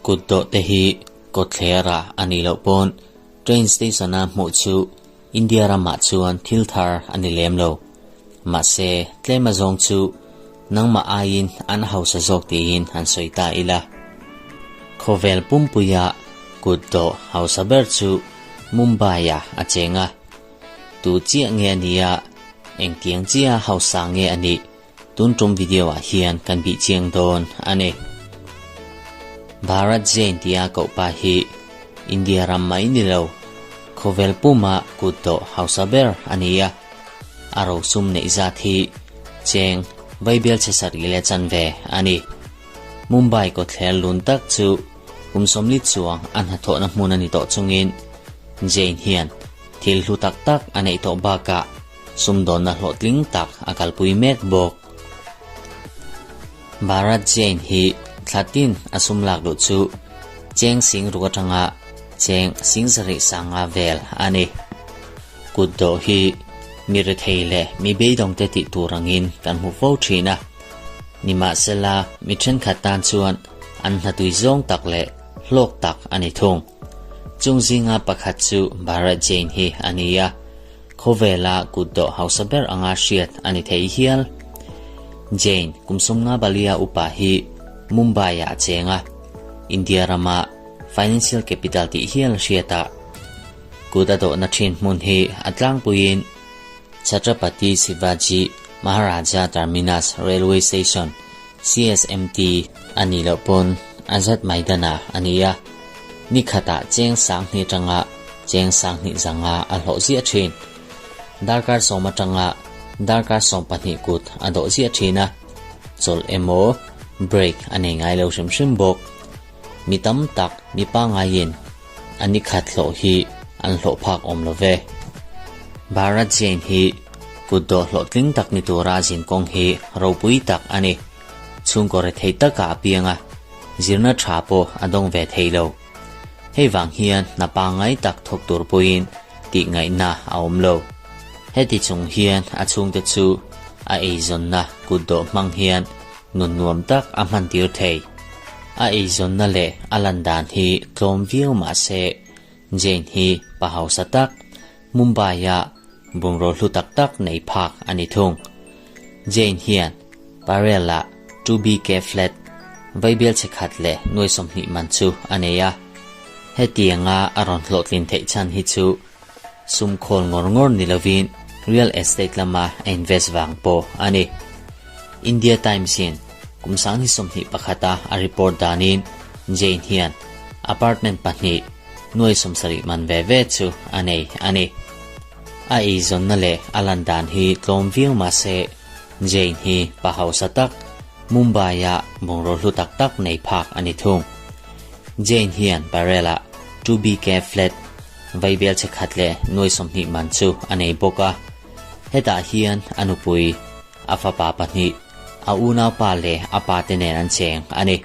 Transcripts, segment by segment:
Kutdawh te hi kawtthlera a nih loh pawn train station-a hmuh chu India ramah chuan thil thar a ni lem lo. Mahse, tlem azawng chu nangmah aiin an hausa zawk tiin han sawi ta ila. Khawvel pumpuia kutdawh hausa ber chu Mumbai-ah a cheng a. Tu chiah nge a nia, engtiang chiah hausa nge a nih tun tum video ah hian kan bih chiang dawn a ni. Bharat Jain tia koh pa hi India ram mai ni lo, khawvel puma kut dawh hausa ber a ni a. A rosum neih zat hi cheng vaibel chhe sarih leh chanve a ni. Mumbai kawtthler lun tak chu kum 40 chuang a hnathawhna hmun a ni tawh chungin Jain hian thil hlu tak tak a neih tawh bakah sumdawnna hlawhtling tak a kalpui mek bawk. Bharat Jain hi thla tin a sum lak luh chu cheng sing ruk atanga cheng sing sarih sanga vel a ni. Kut dawh hi mi rethei leh mi beidawngte tih tur angin kan hmu fo thin a. Nimahsela mi thenkhat tan chuan an hnatui zawng tak leh hlawk tak a ni thung. Chung zinga pakhat chu Bharat Jain hi a ni a, khawvela kut dawh hausa ber anga hriat a ni thei hial. Jain kum 50 balia upa hi Mumbai-ah a cheng a, India rama financial capital tih hial hriat a. Kut a dawhna thin hmun hi a tlangpuiin Chhatrapati Shivaji Maharaja Terminus Railway Station, CSMT, a nih loh pawn Azad Maidan-ah a ni a, ni khatah cheng 2000 atanga cheng 2000 zanga a hlawh ziah thin. Darkar 10 atanga darkar 12 kut a dawh ziah thin a, chawlh emaw break a nei ngai lo hrim hrim bawk. Mi tam tak mi pangaiin a ni khat hlawh hi an hlawh phak awm lo ve. Bharat Jain hi kut dawh hlawhtling tak ni tura zin kawng hi ropui tak a ni. Chhungkaw rethei takah a piang a, zirna tha pawh a dawng ve thei lo. Hei vang hian hna pangngai tak thawk tur pawhin tih ngaihna a awm lo. Heti chung hian a chhungte chu a eizawnna kut dawh hmang hian nun nuam tak a hman tir thei. A eizawnna leh a lan dan hi tlawm viau mah se, Jane hi pa hausa tak, Mumbai-a bungraw hlu tak tak nei phak a ni thung. Jane hian Parel-ah 2BK flat vaibel chhe khat leh nuai 20 man chu a nei a. Hetianga a rawn hlawhtlin theih chhan hi chu sum khawl ngawr ngawr ni lovin real estate lama a invest vang pawh a ni. India Times-in kum 2021-a a report danin Jane hian apartment pahnih nuai 70 man ve ve chu a nei a ni. A eizawnna leh a lan dan hi tlawm viau mah se Jane hi pa hausa tak, Mumbai-a bungraw hlu tak tak nei phak a ni thung. Jane hian Parel-ah 2BK flat vaibel chhe khat leh nuai 20 man chu a nei bawk a. Hetah hian a nupui, a fapa pahnih, a unaupa leh a pa te nen an cheng a ni.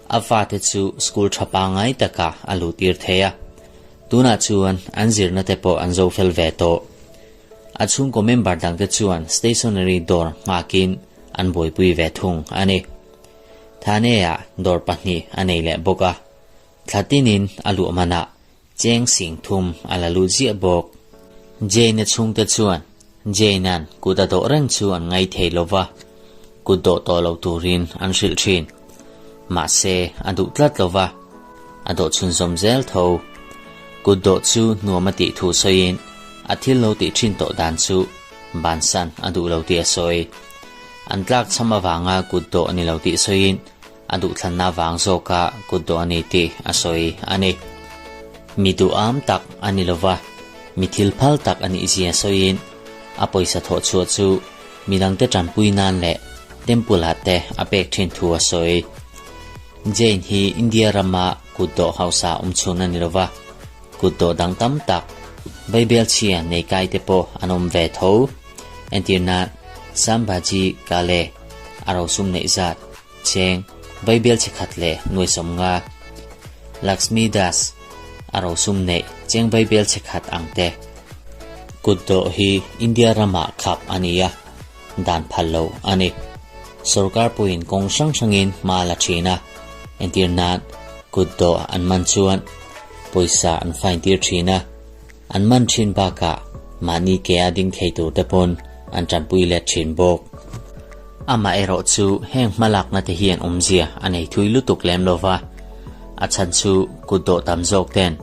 A fate chu school tha pangngai takah a luh tir thei a. Tunah chuan an zirna te pawh an zo fel ve tawh. A chhungkaw member dangte chuan stationery dawr nghakin an buaipui ve thung a ni. Thane-ah dawr pahnih a nei leh bawk a, thla tinin a luh manah cheng 3000 a la lut ziah bawk. Jane-a chhungte chuan Jane-a'n kut a dawh reng chu an ngai thei lo va, kut dawh tawh lo turin an hrilh thin. Mahse, a duh tlat lo va, a dawh chhunzawm zel tho. Kut dawh chu nuam a tih thu sawiin a thil lo tih thin tawh dan chu bansan a duh lo tih a sawi. An tlak cham avanga kut dawh a ni lo tih sawiin a duhthlanna vang zawka kut dawh a ni tih a sawi a ni. Mi duham tak a ni lova, mi thil phal tak a nih zia sawiin a pawisa thawh chhuah chu midangte tanpui nan leh temple-ah te a pek thin thu a sawi. Jane hi India rama kut dawh hausa awm chhun a ni lova, kut dawh dang tam tak vaibel chhia nei kai te pawh an awm ve tho. Entirna, Sambhaji Kale a rosum neih zat cheng vaibel chhe khat leh nuai 50, Lakshmi Das a rosum neih cheng vaibel chhe khat ang te. Kut dawh hi India ramah khap a ni a, dan phal lo a ni. Sorkar pawhin kawng hrang hrangin hma la thin a. Entir nan, Kut dawh an man chuan pawisa an fine tir thin a, an man thin bakah mahni ke a ding thei tur te pawn an tanpui let thin bawk. Amaherawh chu heng hmalakna te hian awmzia a nei thui lutuk lem lo va, a chhan chu kut dawh tam zawk ten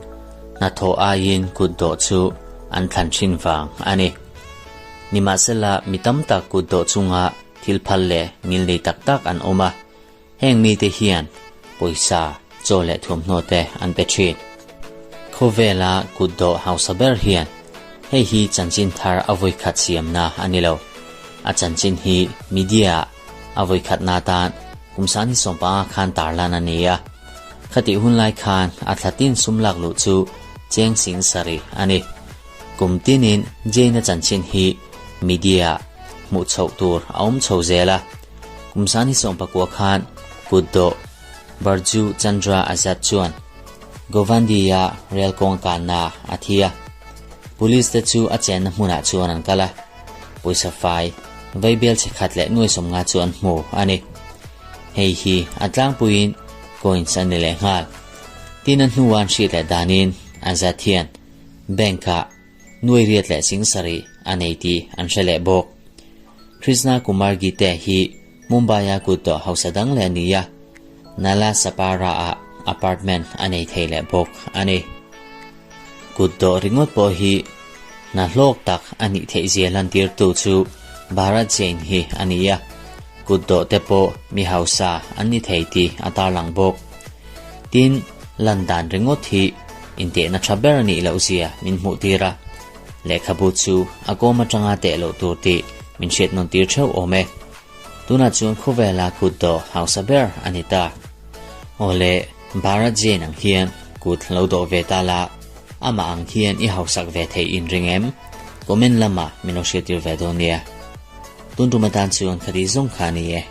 hnathawh aiin kut dawh chu an thlan thin vang a ni. Nimahsela mi tam tak kut dawh chunga thil phal leh ngilnei tak tak an awm a, Heng mite hian pawisa, chaw leh thuamhnaw te an pe thin. Khawvela kutdawh hausa ber hian hei hi chanchin thar a vawikhat siamna a ni lo. A chanchin hi media-ah a vawikhatna atan kum sangni sawmpanga khan tarlan a ni a. Khatih hunlai khan a thlatin sum lak luh chu cheng sing sarih a ni. Kum tinin Jane-a chanchin hi media-ah hmuh chhoh tur a awm chho zel a. Kum sangni sawmpakua khan kutdawh Barju Chandra Azad chuan Govandi-a rel kawng kanna a thi a. Police te chu a chenna hmunah chuan an kal a, pawisa fai vaibel chhe khat leh nuai sawmnga chu an hmu a ni. Hei hi a tlangpuiin coins a ni leh nghal. Tin a hnua an hriat leh danin Azad hian bank-ah Nuai riat leh sing sarih a nei tih an hre leh bawk. Krishna Kumar Gite hi Mumbai-a kut tawh hausa dang leh a ni a, Nala Sapara-ah apartment a nei thei leh bawk a ni. Kut dawh ringawt pawh hi hna hlawk tak a nih theih zia lantirtu chu Bharat Jain hi a ni a, kut dawh te pawh mi hausa an ni thei tih a tarlang bawk. Tin, lan dan ringawt hi intehna tha ber a nih loh zia min hmuh tir a, lehkhabu chu a kawm atanga teh loh tur tih min hriat nawn tir theuh awm e. Tunah chuan khawvela kut dawh hausa ber a ni ta. Aw le, Bharat Jain ang hian kut lo dawh ve ta la, amah ang hian i hausak ve theih in ring em? Comment lamah min lo hriattir ve dawn nia. Tun tum atan chuan khati zawng kha a ni e.